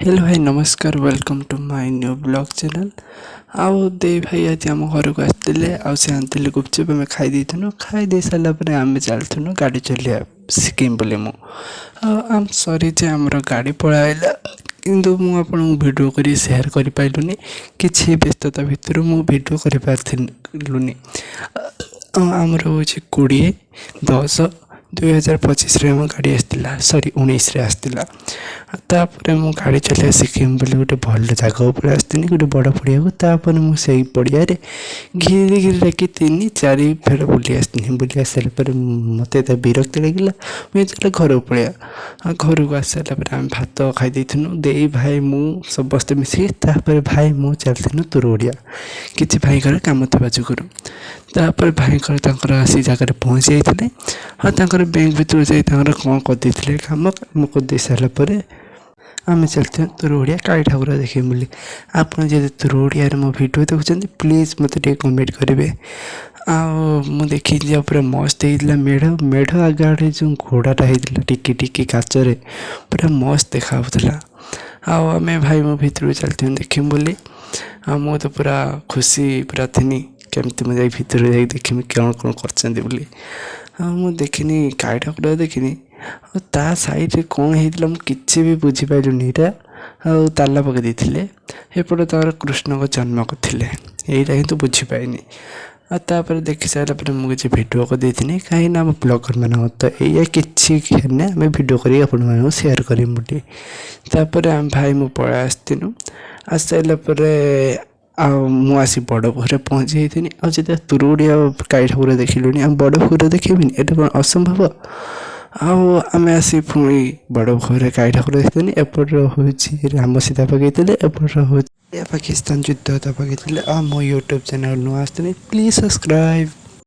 Hello ଭାଇ, ନମସ୍କାର। Welcome to my new vlog channel. ଆଉ ଦେଇ ଭାଇ ଆଜି ଆମ ଘରକୁ ଆସିଥିଲେ ଆଉ ସେ ଆଣିଥିଲେ ଗୁପଚୁପ୍। ଆମେ ଖାଇ ଦେଇଥିଲୁ। ଖାଇ ଦେଇ ସାରିଲା ପରେ ଆମେ ଚାଲିଥିଲୁ ଗାଡ଼ି ଚଲେଇବା ଶିଖିବି ବୋଲି ମୁଁ। ଆଉ ଆମ୍ ସରି ଯେ ଆମର ଗାଡ଼ି ପଳାଇଲା, କିନ୍ତୁ ମୁଁ ଆପଣଙ୍କୁ ଭିଡ଼ିଓ କରି ସେୟାର କରିପାରିଲୁନି। କିଛି ବ୍ୟସ୍ତତା ଭିତରୁ ମୁଁ ଭିଡ଼ିଓ କରିପାରିଥିଲୁନି। ଆଉ ଆମର ହେଉଛି 20/10/2025ରେ ଆମ ଗାଡ଼ି ଆସିଥିଲା, ସରି, 19ରେ ଆସିଥିଲା। ତାପରେ ମୁଁ ଗାଡ଼ି ଚଲେଇବା ଶିଖିବି ବୋଲି ଗୋଟେ ଭଲ ଜାଗାକୁ ପଳେଇ ଆସିଥିଲି, ଗୋଟେ ବଡ଼ ପଡ଼ିଆକୁ। ତାପରେ ମୁଁ ସେଇ ପଡ଼ିଆରେ ଘିରି ଘିରି ଡାକି ତିନି ଚାରି ଫେର ବୁଲି ଆସିଥିଲି। ବୁଲି ଆସିସାରିଲା ପରେ ମୋତେ ଏତେ ବିରକ୍ତି ଲାଗିଲା, ମୁଁ ଚାଲ ଘରକୁ ପଳେଇବା। ଆଉ ଘରକୁ ଆସିସାରିଲା ପରେ ଆମେ ଭାତ ଖାଇ ଦେଇଥିଲୁ, ଦେଇ, ଭାଇ, ମୁଁ ସମସ୍ତେ ମିଶିକି। ତାପରେ ଭାଇ ମୁଁ ଚାଲିଥିଲୁ ତୁରୁଡ଼ିଆ କିଛି ଭାଇଙ୍କର କାମ ଥିବା ଯୋଗୁରୁ। ତାପରେ ଭାଇଙ୍କର ତାଙ୍କର ଆସି ଜାଗାରେ ପହଞ୍ଚି ଯାଇଥିଲେ ଆଉ ତାଙ୍କର ବ୍ୟାଙ୍କ ଭିତରକୁ ଯାଇ ତାଙ୍କର କ'ଣ କରିଦେଇଥିଲେ କାମ। କାମ କରିଦେଇ ସାରିଲା ପରେ ଆମେ ଚାଲିଥିଲୁ ତୁରୁଡ଼ିଆ କାଳୀ ଠାକୁର ଦେଖିବୁ ବୋଲି। ଆପଣ ଯଦି ତୁରୁଡ଼ିଆରେ ମୋ ଭିଡ଼ିଓ ଦେଖୁଛନ୍ତି, ପ୍ଲିଜ୍ ମୋତେ ଟିକେ କମେଣ୍ଟ କରିବେ। ଆଉ ମୁଁ ଦେଖିଛି ଯେ ପୁରା ମସ୍ତ ହେଇଥିଲା ମେଢ଼। ମେଢ଼ ଆଗ ଆଡ଼େ ଯେଉଁ ଘୋଡ଼ାଟା ହେଇଥିଲା, ଟିକି ଟିକି କାଚରେ ପୁରା ମସ୍ତ ଦେଖାଯାଉଥିଲା। ଆଉ ଆମେ ଭାଇ ମୋ ଭିତରକୁ ଚାଲିଥିଲୁ ଦେଖିବୁ ବୋଲି। ଆଉ ମୁଁ ତ ପୁରା ଖୁସି ପୁରା ଥିନି, କେମିତି ମୁଁ ଯାଇ ଭିତରକୁ ଯାଇ ଦେଖିମି କ'ଣ କ'ଣ କରିଛନ୍ତି ବୋଲି। ଆଉ ମୁଁ ଦେଖିନି, କାଳୀ ଠାକୁର ଦେଖିନି, ଆଉ ତା ସାଇଡ଼୍ରେ କ'ଣ ହେଇଥିଲା ମୁଁ କିଛି ବି ବୁଝିପାରିଲିନି ଏଇଟା। ଆଉ ତାଲା ପକାଇ ଦେଇଥିଲେ। ଏପଟେ ତାଙ୍କର କୃଷ୍ଣଙ୍କ ଜନ୍ମ କରିଥିଲେ, ଏଇଟା କିନ୍ତୁ ବୁଝିପାରିନି। ଆଉ ତାପରେ ଦେଖି ସାରିଲା ପରେ ମୁଁ କିଛି ଭିଡ଼ିଓ କରିଦେଇଥିଲି, କାହିଁକିନା ଆମ ବ୍ଲଗର୍ମାନଙ୍କର ତ ଏଇଆ, କିଛି ହେଲେ ଆମେ ଭିଡ଼ିଓ କରିକି ଆପଣମାନଙ୍କୁ ସେୟାର କରିବୁ ବୋଲି। ତାପରେ ଆମେ ଭାଇ ମୁଁ ପଳେଇ ଆସିଥିଲୁ। ଆସି ସାରିଲା ପରେ ଆଉ ମୁଁ ଆସି ବଡ଼ ପୋଖରୀରେ ପହଞ୍ଚି ଯାଇଥିଲି। ଆଉ ଯେତେବେଳେ ତୁରୁଡ଼ିଆ କାଳୀ ଠାକୁର ଦେଖିଲୁଣି, ଆଉ ବଡ଼ ପୋଖରୀରେ ଦେଖିବିନି, ଏଇଟା କ'ଣ ଅସମ୍ଭବ? ଆଉ ଆମେ ଆସି ପୁଣି ବଡ଼ ପୋଖରୀରେ କାଳୀ ଠାକୁର ଦେଖିଥିଲି। ଏପଟରେ ହେଉଛି ରାମ ସୀତା ପକାଇଥିଲେ, ଏପଟରେ ହେଉଛି ପାକିସ୍ତାନ ଯୁଦ୍ଧ ପକାଇଥିଲେ। ଆଉ ମୋ ୟୁଟ୍ୟୁବ୍ ଚ୍ୟାନେଲ୍ ନୂଆ ଆସିଥିଲି, ପ୍ଲିଜ୍ ସବସ୍କ୍ରାଇବ୍।